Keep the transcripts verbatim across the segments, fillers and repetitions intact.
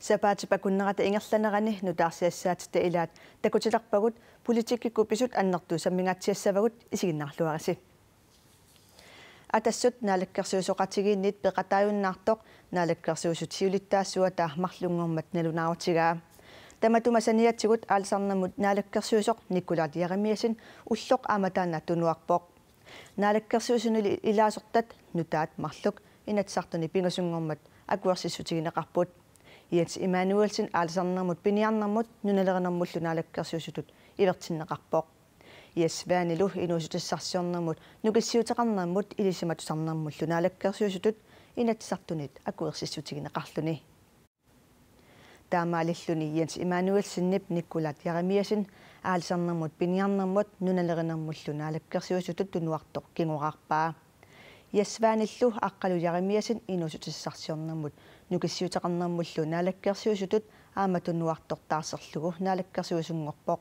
Sapaatip akunnerata ingerlanerani nutaarsiassaatitta ilaat takutilerpagut politikkikkut pisut annertuut sammingaatsiassavagut, isiginnaarluarisi. Atassut naalakkersuisooqatigiinniit peqataajunnaartoq naalakkersuisut siulittaasuata marlunngormat nalunaarutigaa. Tamatuma saniatigut aalisarnermut naalakkersuisoq Nikolaj Jeremiassen ulloq aamma taanna tunuarpoq. Naalakkersuisunili ilaasortat nutaat marluk Inatsisartuni pingasunngormat akuersissutigineqarput. Jens Immanuelsen aalisarnermut piniarnermut nunalerinermullu naalakkersuisutut ivertinneqarpoq. Jess Svanilu inuussutissarsiornermut nukissiuteqarnermut ilisimatusarnermullu naalakkersuisutut Inatsisartunit akuersissutigineqarluni. Taamaalilluni Jens Immanuelsenip Nikolaj Jeremiassen aalisarnermut piniarnermut nunalerinermullu naalakkersuisutut tunuartoq kingoraarpaa. Jess Svanillu Aqqalu Jeremiassen inuussutissarsiornermut nukissiuteqarnermullu naalakkersuisutut aamma tunuartoq taarserlugu naalakkersuisunngorpoq.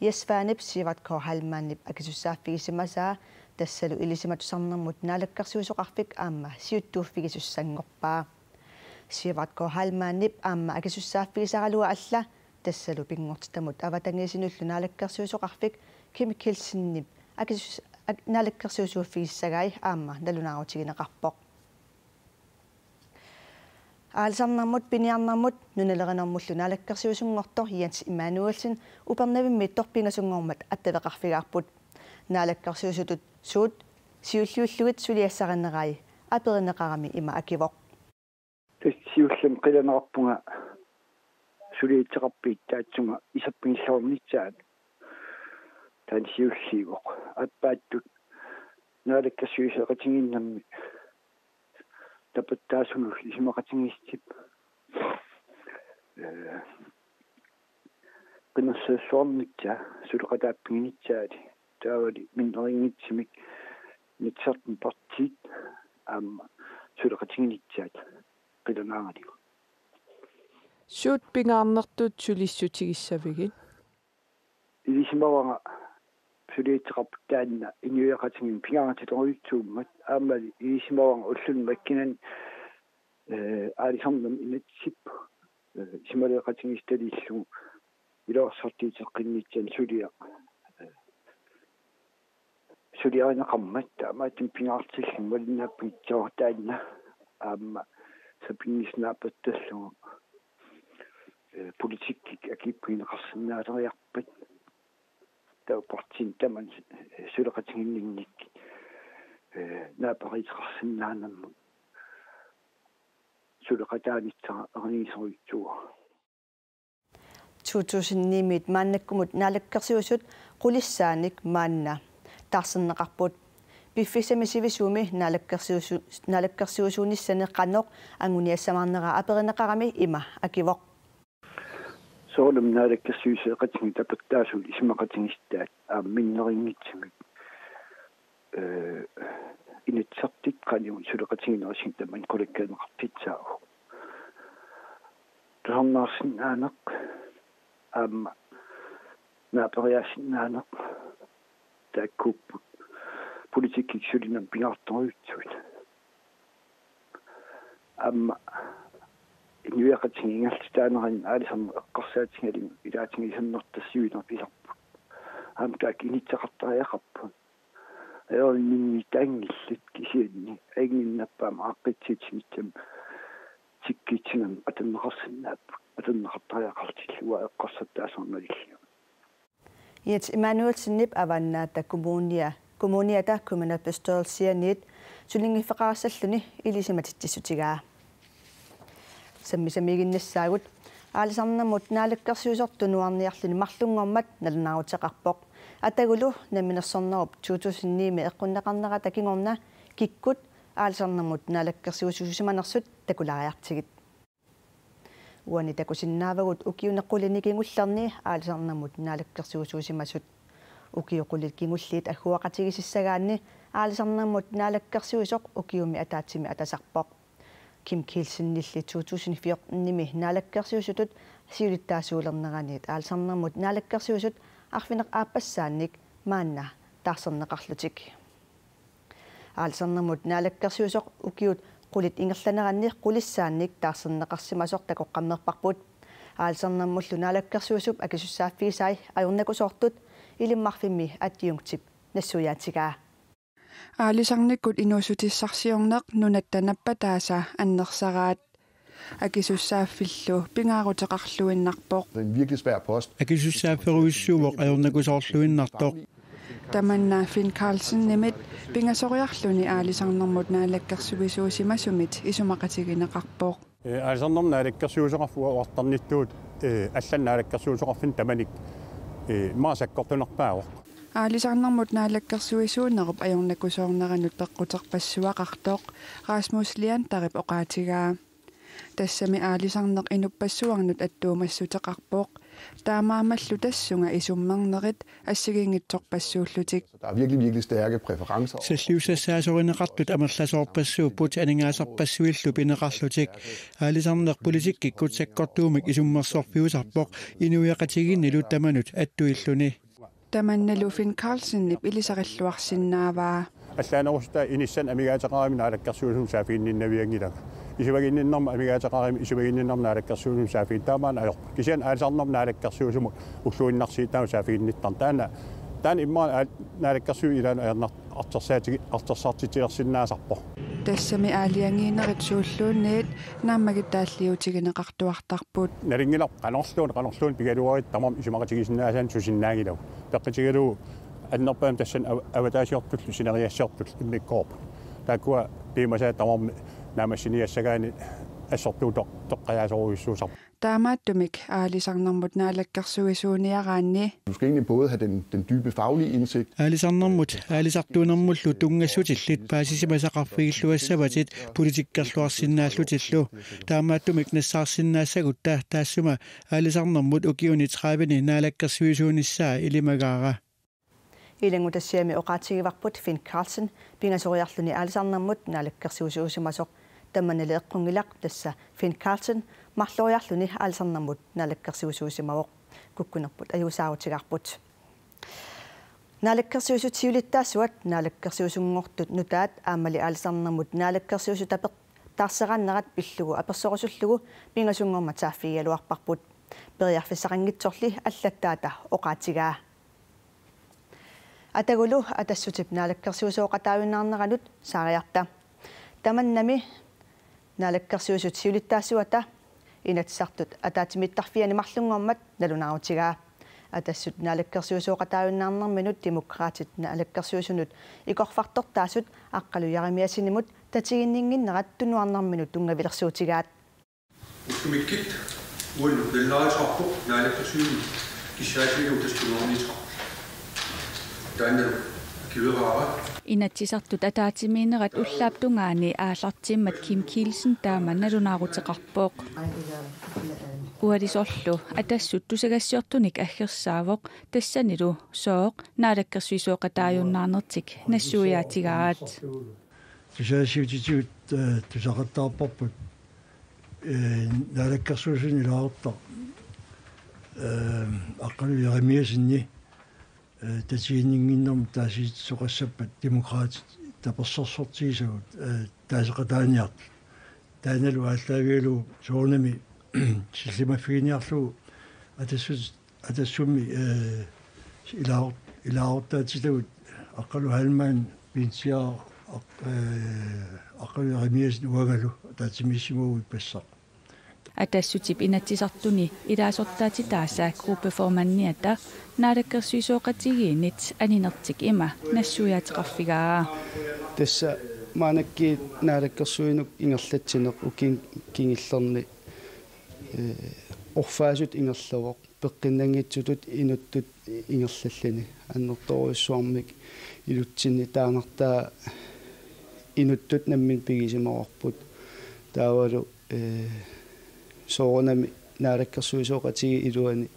Jess Svanip Sivert K. Heilmannip akisussaaffigisimasaa tassalu ilisimatusarnermut naalakkersuisoqarfik aamma siuttuuffigisussanngorpaa. Sivert K. Heilmannip aamma akisussaaffigisaraluaa alla tassalu pinngortitamut avatangiisinullu naalakkersuisoqarfik Kim Kielsenip akisus-, ak-, naalakkersuisuuffigissagai aamma nalunaarutigineqarpoq. Aalisarnermut piniarnermut nunalerinermullu naalakkersuisunngortoq Jens Immanuelsen Upernavimmiittoq pingasunngormat attaveqarfigaarput. Naalakkersuisutut suut siulliullugit suliassarinerai aperineqarami ima akivoq. Tassa siullermik qilanaarpunga suliassaqarpiit taatsunga iserpigilluarnissaat taanna siulliuvoq. Aappaattut naalakkersuisooqatigiinnermi tapertaasunullu isumaqatigiissitsip, ee, qinersisulluarnissaa suleqataaffiginissaat taavali minnerunngitsumik Inatsisartuni partiit aamma suleqatiginissaat qilanaaralugu. Suut pingaarnertut sulissutigissavigit? Ilisimavara suliassaqarput taanna inuiaqatigiinni pingaartitorujussuummat, aammali ilisimavara ulluni makkinani, ee, aalisarnermut inatsisip, ee, isumaleeqatigiissitaliillugu ilorsortiuteqqinnissani suliaq, ee, suliarineqarmat taamaattumik pingaartillunga malinnaappunga taanna aamma sapinngisamik naapertorlugu, ee, politikkikkut akiippugineqarsinnaaleriarpat. Taava partiini tamanit, ee, suleqatiginninnikkut, ee, naaperiuteqarsinnaanermut suleqataanissara eriniisorujussuuara. To tusind ni-miit maannakkumut naalakkersuisut qulissaanik maanna taarserneqarput. Piffissami sivisuumi naalakkersuisu-, naalakkersuisuunissani qanoq anguniassamaarneraa aperineqarami ima akivoq. Soorunami naalakkersuisooqatigiit tapertaasut isumaqatigiissutaat aamma minnerunngitsumik, ee, Inatsisartut qanoq suleqatiginerisut tamanit qulakkeerneqartussaavoq. Tusarnaarsinnaaneq aamma naaperiaasinnaaneq taakkuupput politikkikkut sulinermut pingaartorujussuit. Aamma inuiaqatigiit ingerlatitaanerannut aalisarneq eqqarsaatigalugu ilaatigut isernertut siunerpilerput. Aamma taakku inissaqartariaqarput. Ajornanni taanngillat kisianni ajunnginnerpaamik aaqqissuutigissumik tikkitsinermik atorneqarsinnaapput, atorneqartariaqartillugu eqqarsartaasoq malillugu. Jens Immanuelsenip Avannaata Kommunia, Kommuniata kommunalbestyrelsianiit sulinngiffeqarissalluni ilisimatitsissutigaa. Sammisamiiginnassaagut. Aalisarnermut naalakkersuisoq tunuarniarluni marlunngormat nalunaaruteqarpoq. Atagulu Namminersornerup to tusind ni-mi eqqunneqarnerata kingorna kikkut aalisarnermut naalakkersuisuusimanersut takulaariartigit. Uani takusinnaavagut ukiuni qulini kingullerni aalisarnermut naalakkersuisuusimasut. Ukiut qulit kingulliit agguaqatigiissagaanni aalisarnermut naalakkersuisoq ukiumi ataatsimi atasarpoq. Kim Kielsenilli to tusind fjorten-imi naalakkersuisutut siulittaasuulerneraniit aalisarnermut naalakkersuisut arfineq aappassaannik maanna taarserneqarlutik. Aalisarnermut naalakkersuisoq ukiut qulit ingerlaneranni qulissaannik taarserneqarsimasoq takoqqammerparput. Aalisarnermullu Naalakkersuisup akisussaaffigisai ajornakusoortut Ilimmarfimmi adjunktip nassuiaatigaa. Aalisarnikkut inuussutissarsiorneq nunatta nappataasa annersaraat. Akisussaaffillu pingaaruteqarluinnarpoq. En virkelig svær post. Akisussaafferujussuuvoq ajornakusoorluinnartoq. Tamanna Finn Karlsenimit pingasoriarluni aalisarnermut naalakkersuisuusimasumit isumaqatigineqarpoq. Aalisarnermut naalakkersuisoqarfik uartarnittut allan naalakkersuisoqarfinni tamanik maasakkortunarpaavoq. Aalisarnermut naalakkersuisuunerup ajornakusoorneranut peqquterpassuaqartoq Rasmus Leanderip oqaatigaa. Tassami aalisarneq inuppassuarnut attuumassuteqarpoq. Taamaammallu tassunga isummernerit assigiinngitsorpassuullutik. Der er virkelig, virkelig stærke præferencer. Salliussassaasorinneqartut amerlasoorpassuupput aningaasarpassuillu pineqarlutik. Aalisarneq politikkikkut sakkortuumik isummersorfiusarpoq inuiaqatigiinnilu tamanut attuilluni. Tamannalu Finn Karlsenip ilisarilluarsinnaavaa. Allaanerussutaa inissannik amigaateqarami naalakkersuisunut saaffiginninnavianngilanga. Isumaginninnermut amigaateqarami isumaginninnermut naalakkersuisunut saaffiginninnavianngilanga. Taamaammat ajorpoq. Kisianni aalisarnermut naalakkersuisumut ulluinnarsiutaanut saaffiginnittarneq. Taanna, taanna immaqa naalakkersuisut ilaannut ajornartoq artorsaatit-, artorsartitsilersinnaasarpoq. Tassami aalajangiinerit suulluunniit naammagittaalliutigineqartuartarput. Nalunngilarput qanorluunniit, qanorluunniit pigaluarit tamarmik isumaqatigisinnaasaanik susinnaanngilagut. Peqqutigalugu annerpaamik tassani av-, avataasiortullu sineriassiortullu immikkoorput. Taakkua piumasaat tamarmik naammassiniassagaanni assortuutoq toqqajaasorujussuusarput. Taamaattumik aalisarnermut naalakkersuisuuniaraanni. Du skal egentlig både have den, den dybe faglige indsigt. Aalisarnermut aalisartuunermullu tunngassutillit paasisimasaqarfigilluassavatit politikkerluarsinnaallutillu. Taamaattumik nassaarsinnaassagutta taassuma aalisarnermut ukiuni tredive-ni naalakkersuisuunissaa ilimagaara. Ilanngutassiami oqaatigivarput Finn Karlsen pingasoriarluni aalisarnermut naalakkersuisuusimasoq. Tamanna eqqunngilaq, tassa Finn Karlsen marloriarluni aalisarnermut naalakkersuisuusimavoq. Kukkunerput ajuusaarutigaarput. Naalakkersuisut siulittaasuat naalakkersuisunngortut nutaat aammali aalisarnermut naalakkersuisut taper-, taarseraannerat pillugu apersorusullugu pingasunngormat saaffigigaluarparput. Periarfissaqanngitsorli allattaata oqaatigaa. Atagulu Atassutip naalakkersuisooqataajunnaarneranut saariarta. Tamannami naalakkersuisut siulittaasuata Inatsisartut ataatsimiittarfiani marlunngormat nalunaarutigaa. Atassut naalakkersuisooqataajunnaarnerminut Demokraatit naalakkersuisunut ikorfartortaasut Aqqalu Jeremiassenimut tatiginninnginnerat tunuarnerminut tunngavilersuutigaat. Ullumikkut uannut nalunaaruteqarpoq naalakkersuisut kissaatigalugu tassa tunuarniuteqarput. Taannalu akiueraara. Inatsisartut ataatsimiinnerat ullaap tungaani aallartimmat Kim Kielsen taama nalunaaruteqarpoq. Ualisorlu Atassut tusagassiortunik aggersaavoq, tassanilu sooq naalakkersuisooqataajunnaarnertik nassuiaatigaat. Tusagassiuutitigut, eh, tusaqattaarparput, eh, naalakkersuisuni ilaasortaq, eh, Aqqalu Jeremiassenip, eh, tatiginninnginnermut taasisoqassappat Demokraatit tapersersortigisagut, eh, taaseqataaniartut. Taannalu aallaavigalugu soorunami sillimaffigiinnarlugu Atassut Atassummi, eh, ilaa-, ilaasortaatitagut Aqqalu Heilmann, Pinsiaq, Aq-, eh, Aqqalu Jeremiassen uangalu ataatsimiissimaguit ippassaq. Atassutip Inatsisartuni ilaasortaatitaasa gruppeformandiata naalakkersuisooqatigiinnit aninertik ima nassuiaateqarfigaa. Tassa maannakkut naalakkersuinut ingerlatsineq ukiuni kingullerni, eh, orfaasut ingerlavoq. Peqqinnanngitsutut inuttut ingerlalluni annertoorujussuarmik ilutsinni taannartaa inuttut namminneq pigisimavarput. Taavalu, eh, soorunami naalakkersuisooqatigiit iluanni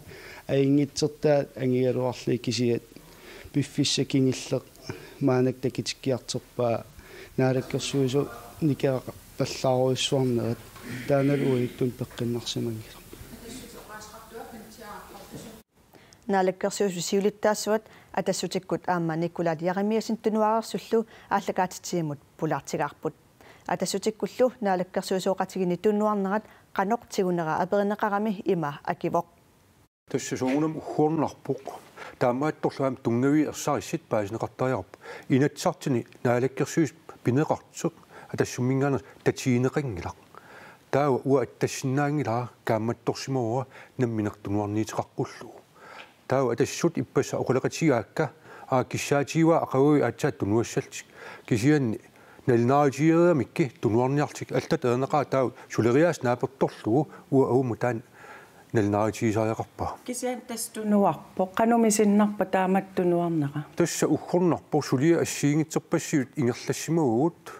ajunngitsortaat angigaluarlugit kisiat piffissaq kingulleq maannakkut takutikkiartorpaa naalakkersuisut nikeraqattaarujussuarnerat taannalu uagutsinnut peqqinnarsimanngilaq. Naalakkersuisut siulittaasuat Atassutikkut aamma Nikolaj Jeremiassenip tunuareersullu aallakaatitsimut pulaartigaarput. Atassutikkullu naalakkersuisooqatigiinni tunuarnerat qanoq tiguneraa aperineqarami ima akivoq. Tassa soorunami uggornarpoq. Taamaattorlu aamma tunngaviit ersarissit paasineqartariaqarput. Inatsisartuni naalakkersuisut pineqartut Atassumminngaanniit tatigineqanngilaq. Taava uanga attassinnaanngilara kaammattorsimavara nammineq tunuarniuteqaqqullugu. Taava Atassut ippassaq oqaloqatigaakka aa kissaatigivaat aqaguani aatsaat tunuassallutik. Kisianni nalunaarutigereeramikku tunuarniarlutik allatut ajornaqaaq taava suleriaaseq naapertorlugu uanga uuma taanna nalunaarutigisariaqarpara. Kisianni tassa tunuarpoq. Qanoq misinnarpa taamatut tunuarnera? Tassa uggornarpoq suliat assigiinngitsorpassuit ingerlassimavagut.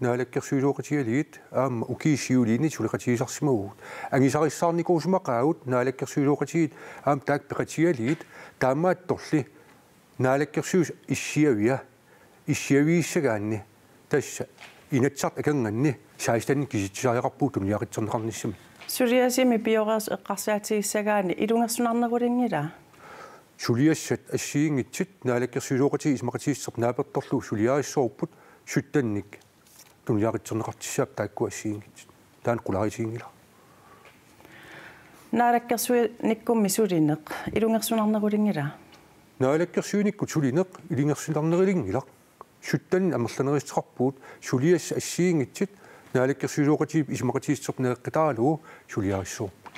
Naalakkersuisooqatigalugit aamma ukiut siuliini suleqatigisarsimavagut. Angusarissaarnikuusumaqaagut naalakkersuisooqatigiit aamma taakku peqatigalugit taamaattorli naalakkersuisut issiavia issiavigissagaanni tassa Inatsisartut akornanni seksten kisitsisariaqarpugut tunuliaqutserneqarnissamut. Suliassimi pioreersut eqqarsaatigissagaanni ilungersunarnerulinngilaa? Suliassat assigiinngitsut naalakkersuisooqatigiit isumaqatigiissuserput naapertorlugu suliarissavarput syttenik tunuliaqutserneqartussaapput taakku assigiinngitsut. Taanna qularitiginngilara. Naalakkersuinikkummi sulineq ilungersunarnerulinngilaa? Naalakkersuinikkut sulineq ilungersunarnerulinngilaq. Syttenik amerlaneruteqarpugut suliassat assigiinngitsut naalakkersuisooqatigiit isumaqatigiissuserput naleqqutaralugu suliarissavarput.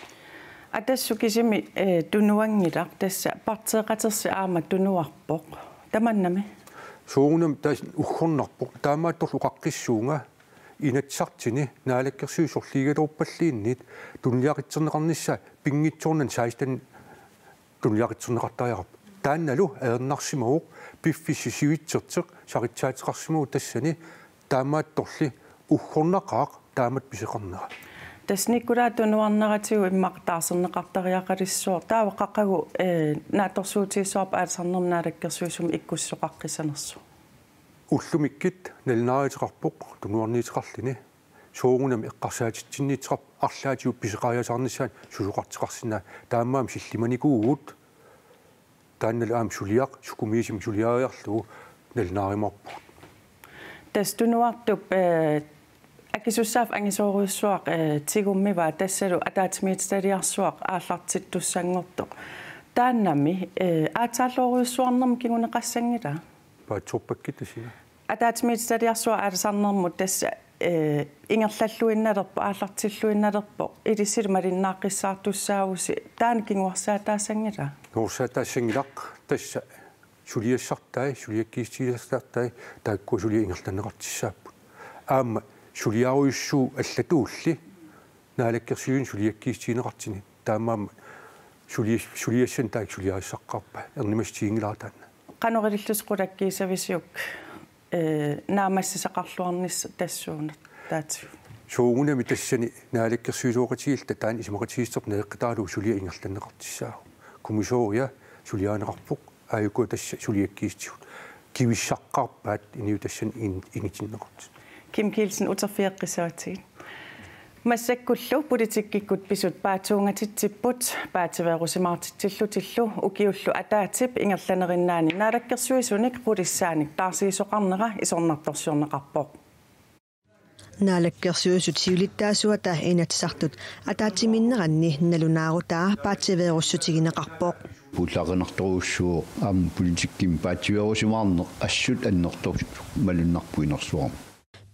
Atassut kisimi, eh, tunuanngilaq tassa partiiqatersi aamma tunuarpoq. Tamannami? Soorunami tassa uggornarpoq. Taamaattorlu oqaqqissuunga Inatsisartuni naalakkersuisut sorliugaluarpalluunniit tunuliaqutserneqarnissaa pinngitsoornani seksten tunuliaqutserneqartariaqarpoq. Taannalu ajornarsimavoq piffissaq sivitsersoq saqqummiuteqarsimavoq tassani taamaattorli uggornaqaaq taamatut pisoqarnera. Tassa Nikolai tunuarneratigut immaqa taarserneqartariaqalissaaq. Taava qaqugu, eh, naatsorsuutigissavarput aalisarnermut naalakkersuisumut ikkussisoqaqqissanersoq? Ullumikkut nalunaaruteqarpoq tunuarniuteqarluni. Soorunami eqqarsaatitsinniittoqarpoq arlaatigut pisoqariasaarnissaanut susoqartoqarsinnaasoq. Taamaammat sillimanikuuvugut taannalu aamma suliaq sukumiisumik suliariarlugu nalunaarumaarpugut. Tassa tunuartup, eh, akisussaaffik angisoorujussuaq, eh, tigummivaa tassalu ataatsimiititaliarsuaq aallartittussanngortoq. Taannami, eh, aatsaalloorujussuarnermut kinguneqassanngilaa? Paatsoorpakkit tassa. Ataatsimiititaliarsuaq aalisarnermut tassa, eh, ingerlalluinnalerpoq, aallartilluinnalerpoq, ilissilu malinnaaqqissaartussaavusi, taanna kinguarsaataassanngilaa? Kinguarsaataassanngilaq, tassa suliassartai, suliakkiissutigisassartai, taakkua suliat ingerlanneqartussaapput. Aamma suliarujussuuvoq allatuulli, naalakkersuisuni suliakkiissutigineqartuni. Taamaammat sulias-, suliassanik taakku suliarissaqqaarpaa. Ernumassutiginngilara taanna. Qanoq ilillusi qulakkiissavisiuk, eh, naammassisaqarluarnissaq tassuuna taatigut? Soorunami tassani naalakkersuisooqatigiilluta taanna isumaqatigiissuserput naleqqutaralugu suliaq ingerlanneqartussaavoq. Kommissaaria suliarineqarpoq. Aajuku tassa suliakkiissutigut. Kivissaqqaarpaat inuit tassani in-, ingitinneqartut. Kim Kielsen, uterfigeqqissavatsigit. Massakkullu politikkikkut pisut paatsuungatitsipput, paatsiveerusimaartitsillutillu ukiullu ataatsip ingerlanerinnaani naalakkersuisunik qulissaanik taarsiisoqarnera isornartorsiorneqarpoq. Naalakkersuisut siulittaasuata Inatsisartut ataatsimiinneranni nalunaarutaa paatsiveerussutigineqarpoq. Ullaaqinartorujussuuvoq aamma politikkimi paatsiveerusimaarneq assut annertoorsuuvoq malunnarpoq inersuarmi.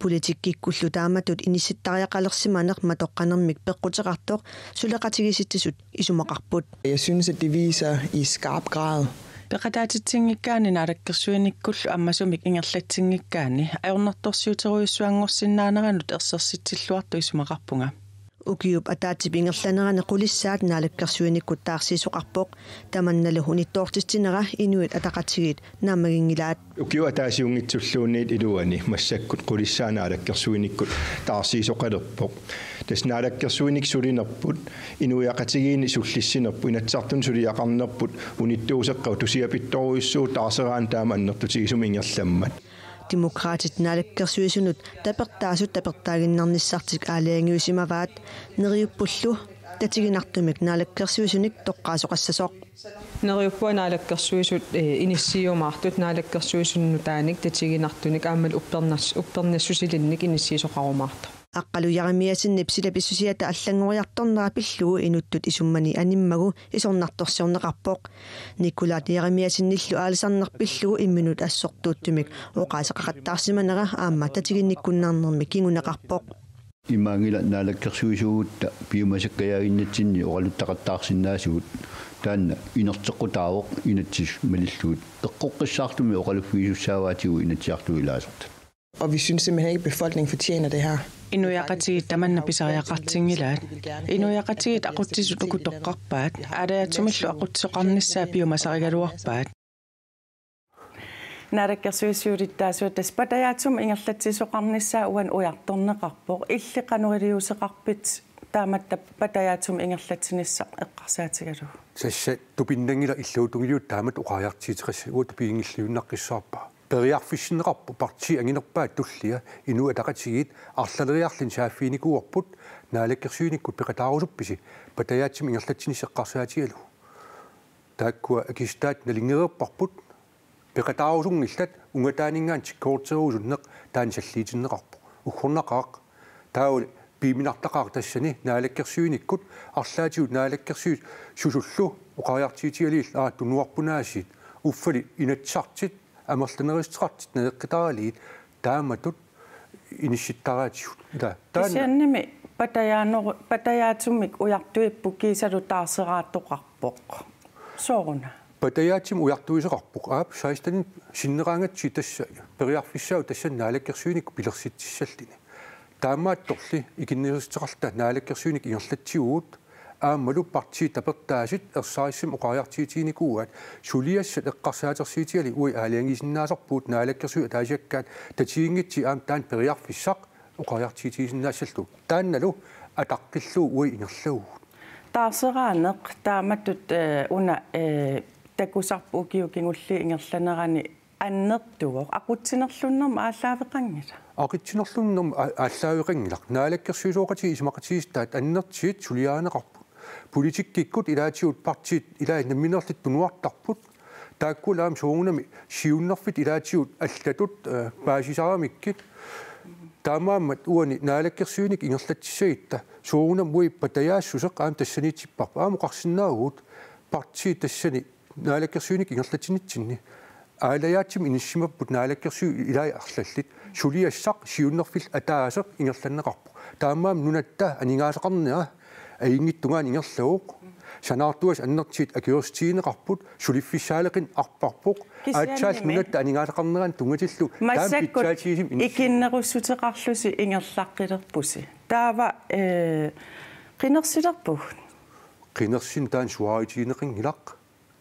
Politikkikkullu taamatut inissittariaqalersimaneq matoqqanermik peqquteqartoq suleqatigiissitsisut isumaqarput. Jeg synes, at det viser i skarp grad. Peqataatitsinngikkaanni naalakkersuinikkullu ammasumik ingerlatsinngikkaanni ajornartorsiuterujussuanngorsinnaaneranut ersersitsilluartoq isumaqarpunga. Ukiup ataatsip ingerlanerani qulissaat naalakkersuinikkut taarsiisoqarpoq. Tamannalu unittoortitsinera Inuit Ataqatigiit naammaginngilaat. Ukiup ataasiunngitsulluunniit iluani massakkut qulissaat naalakkersuinikkut taarsiisoqalerpoq. Tassa naalakkersuinikkut sulinerput, inuiaqatigiinni sullissinerput, Inatsisartuni suliaqarnerput unittuuseqqavoq, tusiapittorujussuuvoq taarseraanni taama annertutigisumik ingerlammat. Demokraatit naalakkersuisunut tapertaasut tapertaaginnarnissartik aalajangiusimavaat, neriuppullu tatiginartumik naalakkersuisunik toqqaasoqassasoq. Neriuppunga naalakkersuisut, eh, inissiiumaartut naalakkersuisut nutaanik tatiginartunik aammalu uppernas-, uppernassusilinnik inissiisoqarumaartoq. Aqqalu Jeremiassenip silapissusiata allanngoriartornera pillugu inuttut isummani animmagu isornartorsiorneqarpoq. Nikolaj Jeremiassenillu aalisarneq pillugu imminut assortuuttumik oqaaseqaqattaarsimanera aamma tatiginnikkunnaarnermi kinguneqarpoq. Imaanngilaq naalakkersuisuugutta piumasakkajaaginnatsinni oqaluttaqattaarsinnaasugut, taanna inerteqqutaavoq inatsisit malillugit. Eqqoqqissaartumik oqaluffigisussaavaatigut Inatsisartut ilaasortat. Og vi synes simpelthen ikke, at befolkningen fortjener det her. Inuiaqatigiit tamanna pisariaqartinngilaat. Inuiaqatigiit aqutsisut uku toqqarpaat. Aalajatsumillu aqutsisoqarnissaa piumasarigaluarpaat. Naalakkersuisut siulittaasuat tassa patajaatsumik ingerlatsisoqarnissaa uani ujartorneqarpoq. Illit qanoq iliuuseqarpit taamatut patajaatsumik ingerlatsinissaq eqqarsaatigalugu? Tassa tupinnanngilaq illuutungiliuttut taamatut oqariartuuteqassapput, uanga tupiginngilluinnaqqissaarpara. Periarfissinneqarpoq partiit anginerpaat tullia, Inuit Ataqatigiit, arlaleriarluni saaffiginikuuarput, naalakkersuinikkut peqataarusuppisi patajaatsumik ingerlatsinissaq eqqarsaatigalugu. Taakkua akisitaat nalunngereerparput, peqataarusunngillat, ungataaninngaanniit tikkuuterusunneq taanna salliutinneqarpoq. Uggornaqaaq, taava piiminartaqaaq tassani naalakkersuinikkut, arlaatigut naalakkersuisusullu oqariartuutigalugit, aa, tunuarput aasiit, uffali inatsisartut amerlanerissuteqartut nageqqitaralugit taamatut inissittaraatigut. Ila, taanna. Kisiannimi patajaanor-, patajaatsumik ujartuipput kiisalu taarseraattoqarpoq. Sooruna? Patajaatsumik ujartuisoqarpoq. Aap, seksten sinneraangatsigu tassa periarfissaavoq tassani naalakkersuinikkut pilersitsissalluni. Taamaattorli ikinnerussuteqarluta naalakkersuinik ingerlatsigugut, aammalu partiit tapertaasut ersarissumik oqariartuutiginikuuaat, suliassat eqqarsaatersuutigalugit uagut aalajangiisinnaasarpugut naalakkersuisut ataasiakkaat tatiginngitsut aamma taanna periarfissaq oqariartuutigisinnaassallugu. Taannalu ataqqillugu uagut ingerlavugut. Taarseraaneq taamatut, eh, una, eh, takusarput ukiut kingulliit ingerlanerani annertuvoq, aqutsinerlunnermik aallaaveqanngilaq. Aqutsinerlunnermik a-, aallaaveqanngilaq. Naalakkersuisooqatigiit isumaqatigiissutaat annertuut suliarineqarput. Politikkikkut ilaatigut partiit ilaat nammineerlutik tunuartarput. Taakkualu aamma soorunami siunnerfittut ilaatigut allatut, eh, paasisaramikkit. Taamaammat uani naalakkersuinikkut ingerlatsissagutta soorunami uagut patajaassuseq aamma tassaniitipparput. Aamma oqarsinnaavugut partiit tassani naalakkersuinikkut ingerlatsinitsinni aalajaatsumik inissisimapput naalakkersuisut ilaat arlallit. Suliassaq siunnerfillu ataaseq ingerlanneqarpoq. Taamaammat nunatta aningaasaqarnera ajunngitsungaani ingerlavoq. Sanaartugassat annertuut akuersissutigineqarput, suliffissaaleqineq arparput. Kisiannimi. Aatsaat nunatta aningaasaqarnerani tunngatillugu taama massakkut pitsaatigisumik inis- ikinnerussuteqarlusi ingerlaqqilerpusi. Taava, eh, qinersilerpugut? Qinersineq taanna suaarutigineqanngilaq.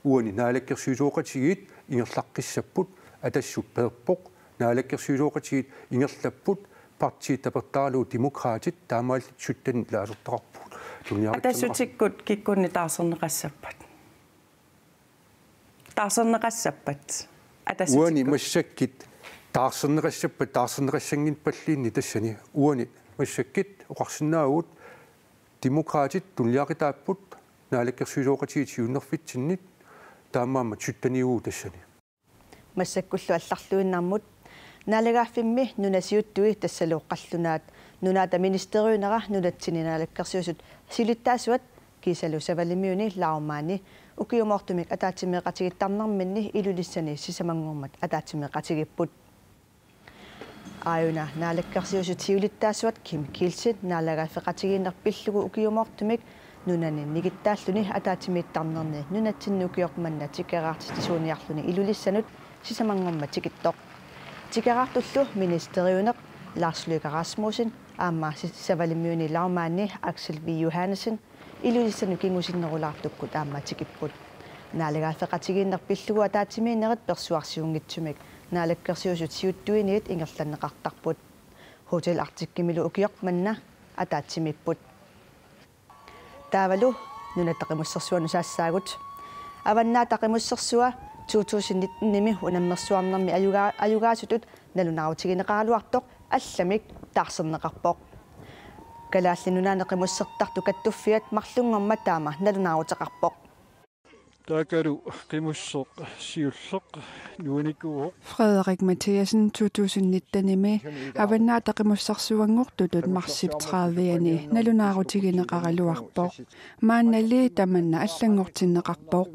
Uani naalakkersuisooqatigiit ingerlaqqissapput, Atassut peerpoq, naalakkersuisooqatigiit ingerlapput, partiit tapertaaralugu Demokraatit, taamaalillutik syttenit ilaasortaqarpugut. Tunniaritsanera. Atassutikkut kikkunnit taarserneqassappat? Taarserneqassappat? Atassutikkut. Uani massakkut taarserneqassappat, taarserneqassannginnerpalluunniit tassani. Uani massakkut oqarsinnaavugut Demokraatit tunniaqitaapput naalakkersuisooqatigiit siunnerfitsinnit, taamaammat sytteniuvugut tassani. Massakkullu allarluinnarmut. Naalagaaffimmi nunat siuttui tassalu qallunaat Nunaata Ministeriunera nunatsinni naalakkersuisut siulittaasuat kiisalu Savalimmiuni Laumaani ukiumoortumik ataatsimeeqatigiittarnerminni Ilulissani sisamanngormat ataatsimeeqatigiipput. Aajuna naalakkersuisut siulittaasuat Kim Kielsen naalagaaffeqatigiinneq pillugu ukiumoortumik nunani nikittaalluni ataatsimiittarnerni nunatsinni ukioq manna tikeraartitsisuuniarluni Ilulissanut sisamanngormat tikittoq. Tikeraartullu ministeriuneq Lars Løkke Rasmussen aamma si-, Savalimmiuni Laumaani Aksel V. Johannesen Ilulissanut kingusinnerulaartukkut aamma tikipput. Naalagaaffeqatigiinneq pillugu ataatsimiinnerit persuarsiunngitsumik naalakkersuisut siuttuiniit ingerlanneqartarput. Hotel Arcticimilu ukioq manna ataatsimiipput. Taavalu Nunatta Qimussersuanut saassaagut. Avannaata Qimussersua to tusind nitten-imi unammersuarnermi ajuga-, ajugaasutut nalunaarutigineqaraluartoq allamik taarserneqarpoq. Kalaallit Nunaanni qimussertartut kattuffiat marlunngormat taama nalunaaruteqarpoq. Taakkualu qimusseq siulleq nuanikuuvoq. Frederik Mathiassen to tusind nitten-imi Avannaata Qimussersuanngortutut marsip tredive-ani nalunaarutigineqaraluarpoq. Maannali tamanna allanngortinneqarpoq.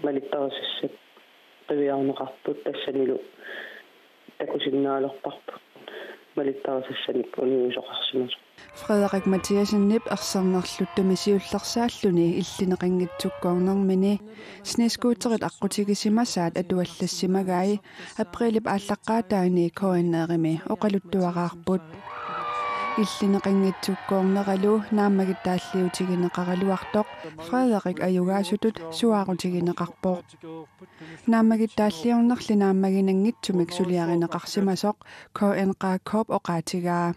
Malittarisassat qiviarneqarput tassanilu takusinnaalerparput malittarisassanik uniusoqarsimasoq. Frederik Mathiassenip ersernerluttumi siullersaalluni illineqanngitsukkoornermini snescooterit aqqutigisimasaat atuallassimagai aprilip aallaqqaataani K N R-imi oqaluttuaraarput. Illineqanngitsukkoorneralu naammagittaalliutigineqaraluartoq Frederik ajugaasutut suaarutigineqarpoq. Naammagittaalliornerli naammaginanngitsumik suliarineqarsimasoq K N R A K-p oqaatigaa.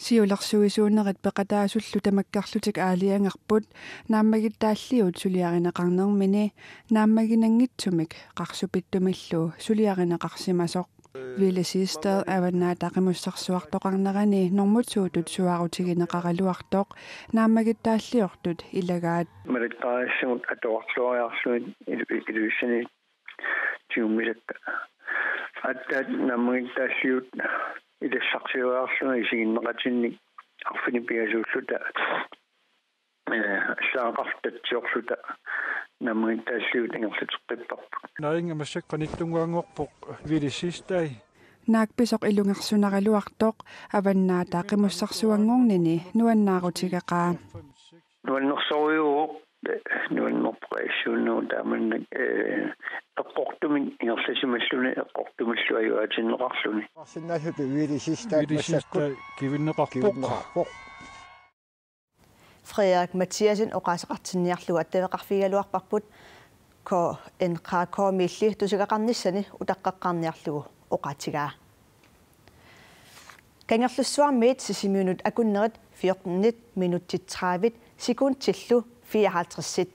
Siulersuisuunerit peqataasullu tamakkerlutik aalajangerput naammagittaalliut suliarineqarnermini naammaginanngitsumik qarsupittumillu suliarineqarsimasoq. Ville Siegstad Avannaata Qimussersuartoqarnerani normut suutut suaarutigineqaraluartoq naammagittaalliortut ilagaat. Malittarisassat atuarluariarlugit ilu-, iluissanit tigummisakka. Aatsaat naammagittaalliut ilassarsiuaarlugit isiginneqatinnik arfineq-pingasuulluta, eh, allaaqartatsiorluta naammagittaalliut ingerlateqqipparput. Nainga massakkut qanittunnguanngorpoq Ville Siegstad. Naak pisoq ilungersunaraluartoq Avannaata Qimussersuanngornini nuannaarutigeqaa. Nuannersorujuuvoq, nuannerpoq issuunnu taamannak, eh, eqqortumik ingerlasimalluni eqqortumillu ajuaatinneqarluni. Arsinnaasutut Ville Siegstad Ville massakkut Siegstad kivinneqarpoq. Kivinneqarpoq. Frederik Mathiassen oqaaseqartinniarlugu attaveqarfigigaluarparput K N R A K-miilli tusagaqarnissani utaqqeqqaarniarlugu oqaatigaa. Kangerlussuarmiit Sisimiunut akunnerit fjortenit minutsit tredive sekundillu fireoghalvtredsit.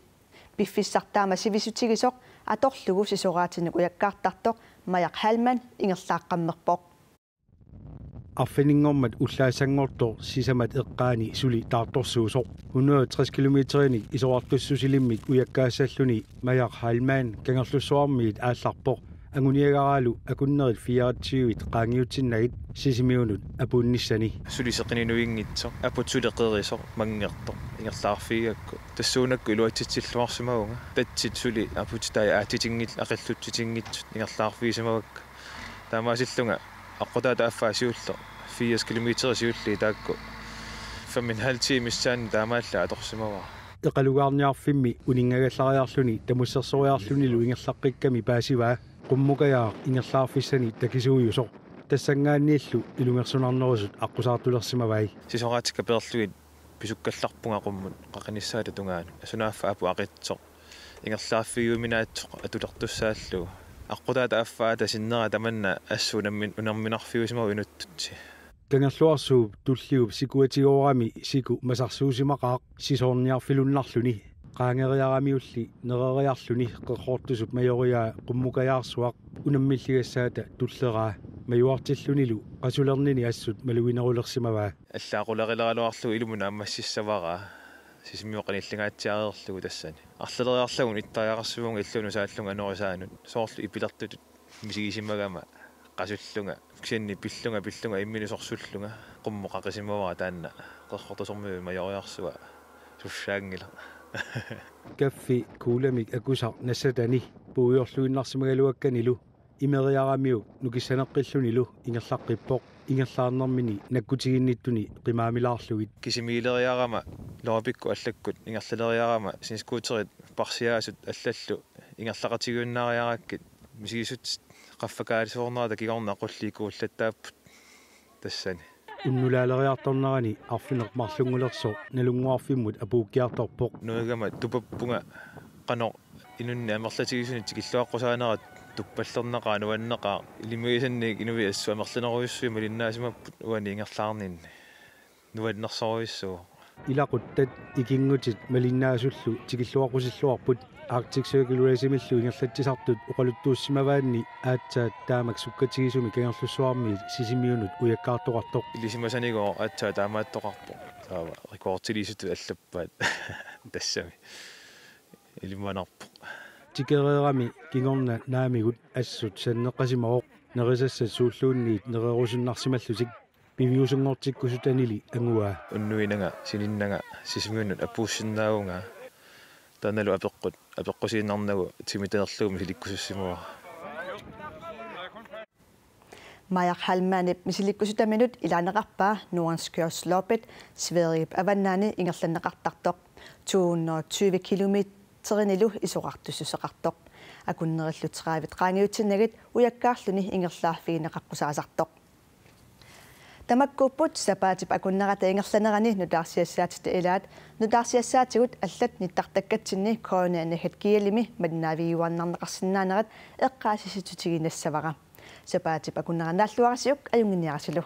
Piffissaq taama sivisutigisoq atorlugu sisoraatinik ujakkaartartoq Majak Hallmann ingerlaaqqammerpoq. Arfininngormat ullaassanngortoq sisamat eqqaani suli taartorsuusoq. Hundrede og tres kilometerinik isorartussusilimmik ujakkaassalluni Majak Hallmann Kangerlussuarmiit aallarpoq. Anguniagaraalu akunnerit fireogtyvit qaangiutsinnagit Sisimiunut apuunnissani. Suli seqininuinngitsoq, aput suli qerisoq, manngertoq, ingerlaarfigigakku. Tassuunakkut iluatsitsilluarsimavunga. Tatsit suli aputitai aatsitinngit-, aqillutsitinngitsut ingerlaarfigisimavakka. Taamaasillunga aqqutaata affaa siulleq, firs kilometer siulliit taakku fem en halv time missaanni taamaallaat atorsimavara. Eqalugaarniarfimmi uninngagallariarluni tamussersoriarlunilu ingerlaqqikkami paasivaa qummukajaaq ingerlaarfissani takisuujusoq. Tassanngaanniillu ilungersunarnerusut aqqusaartulersimavai. Sisoraatikka peerlugit pisukkallarpunga qummut qaqinissaata tungaanut. Sunaaffa aput aqitsoq ingerlaarfigiuminaatsoq atulertussaallugu. Aqqutaata affaata sinnera tamanna assut unammin-, unamminarfiusimavoq inuttutsi. Kangerluarsuup tulliup sikuatigoorami siku masarsuusimaqaaq sisoorniarfilunnarluni. Qaangeriaramiulli nereriarluni qerrortusup majoriaa qummukajaarsuaq unammilligassaata tulleraa. Majuartillunilu qasulernini assut maluginerulersimavaa. Allaat qulerileraluarlugu ilumut naammassissavara. Sisimiut qanillingaatsiareerlugu tassani. Arlaleriarlugu ittariaqarsimavunga illuunut saallunga anorisaanut. Soorlu ipilertutut misigisimagama qasullunga. Kisianni pillunga, pillunga imminut sorsullunga. Qummut qaqisimavara taanna. Qerrortusormiut majoriarsua sussaanngilaq. Kaffi kuulamik akusaq nassatani puigorluinnarsimagaluakkanilu imeriaramiuk nukissaneqqillunilu ingerlaqqippoq ingerlaarnermini nakkutiginnittuni qimaamilaarlugit. Kisimiileriarama loopikkut allakkut ingerlaleriarama snescooterit parsiaasut allallu ingerlaqatigiunnaariarakkit misigisut qaffakaalisoornerata kingorna qulliikkuullattaapput tassani. Unnulaaleriartornerani arfineq-marlunngulersoq Nalunnguarfimmut apuukkiartorpoq. Nuigama tupappunga qanoq inunnik amerlatigisunik tikilluaqqusaanera tuppallernaqaaq nuanneqaaq. Ilimigisannik inuit assut amerlanerujussuit malinnaasimapput uani ingerlaarninni. Nuannersorujussuuvoq. Ilaquttat ikinngutit malinnaasullu tikilluaqqusilluarput. Arctic Circle Race-imillu ingerlatsisartut oqaluttuussimavaanni aatsaat taamak sukkatigisumik Kangerlussuarmiit Sisimiunut ujakkaartoqartoq. Ilisimasanigu aatsaat taamaattoqarpoq. Taava rekordiliisutut allappaat tassami. Ilimanarpoq. Tikereerami kingorna naamigut assut sanneqqasimavoq, nerisassat suulluunniit nererusunnarsimallutik. Piviusunngortikkusutanili anguaa. Unnuinanga sininnanga Sisimiunut apuussinnaavunga, taannalu apeqqut apeqqusiinnarnagu timitalerlugu misilikkusussimavara. Maja Hallmannip misilikkusutaminut ilaanneqarpaa Nordenskjoldløbet, Sverigep avannaani ingerlanneqartartoq, to hundrede og tyve kilometerinilu isorartussuseqartoq. Akunnerillu tredive qaangiutsinnagit ujakkaarluni ingerlaarfigineqaqqusaasartoq. Tamakkuupput sapaatip akunnerata ingerlanerani nutaarsiassaatitta ilaat. Nutaarsiassaatigut allat nittartakkatsinni K N R net gl-imi malinnaavigiuarnarneqarsinnaanerat eqqaasitsissutigiinnassavara. Sapaatip akunnera naalluarisiuk ajunnginniarisilu.